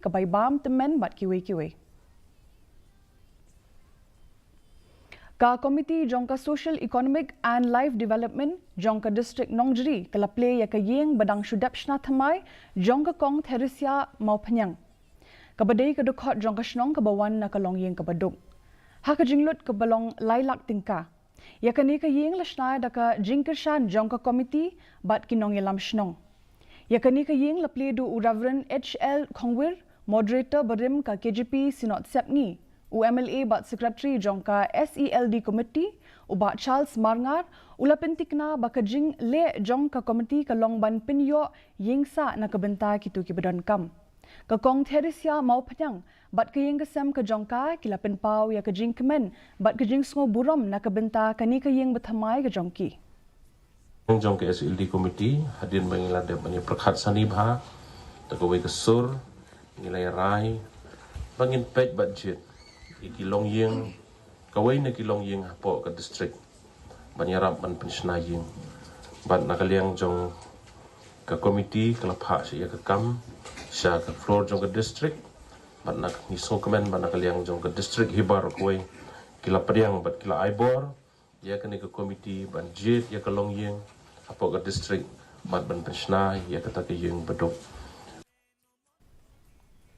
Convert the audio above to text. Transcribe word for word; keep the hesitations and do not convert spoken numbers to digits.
ka bai bam tymmen bad kiwei kiwei. Ka Committee jong ka Social Economic and Life Development jong ka District Nongjri ka la plie ïa ka ïing ba dang shu dep shna thymmai jong ka Kong Theresia Mawphniang, kaba dei ka dkhot jong ka shnong kaba wan na ka longïing kaba duk, ha ka jinglut kaba long lai lak tyngka. Ïa kane ka ïing la shna da ka jingkyrshan jong ka committee bad ki nongïalam shnong. Ïa kane ka ïing la plie da u Reverend H L Khongwir, Moderator barim ka K J P Synod Sepngi, u M L A bad Secretary jong ka S E L D Committee, u Bah Charles Marngar, u la pyntikna ba ka jingleh jong ka committee ka long ban pynïoh ïing sah na ka bynta kito kiba donkam. Ka Kong Theresia Mawphniang bad ka ïing ka sem ka jong ka ki la pynpaw ïa ka jingkmen bad ka jingsngewburom na ka bynta kane ka ïing bathymmai ka jong ki. Jong ka S E L D Committee, hadien ba ngi la dep ban ïa pyrkhat sani bha da kawei ka sur, ngi la ïa rai ba ngin peit bad jied ïa ki longïing, kawei na ki longïing hapoh ka district, ban ïarap ban pynshna ïing. Bad na ka liang jong ka committee ka la phah sha ïa ka kam sha ka floor jong ka district. Bad na ka, ngi sngewkmen bad na ka liang jong ka district hi baroh kawei ki la pdiang bad ki la ai bor ïa kane ka committee ban jied ïa ka longïing hapoh ka district bad ban pynshna ïa kata ka ïing baduk.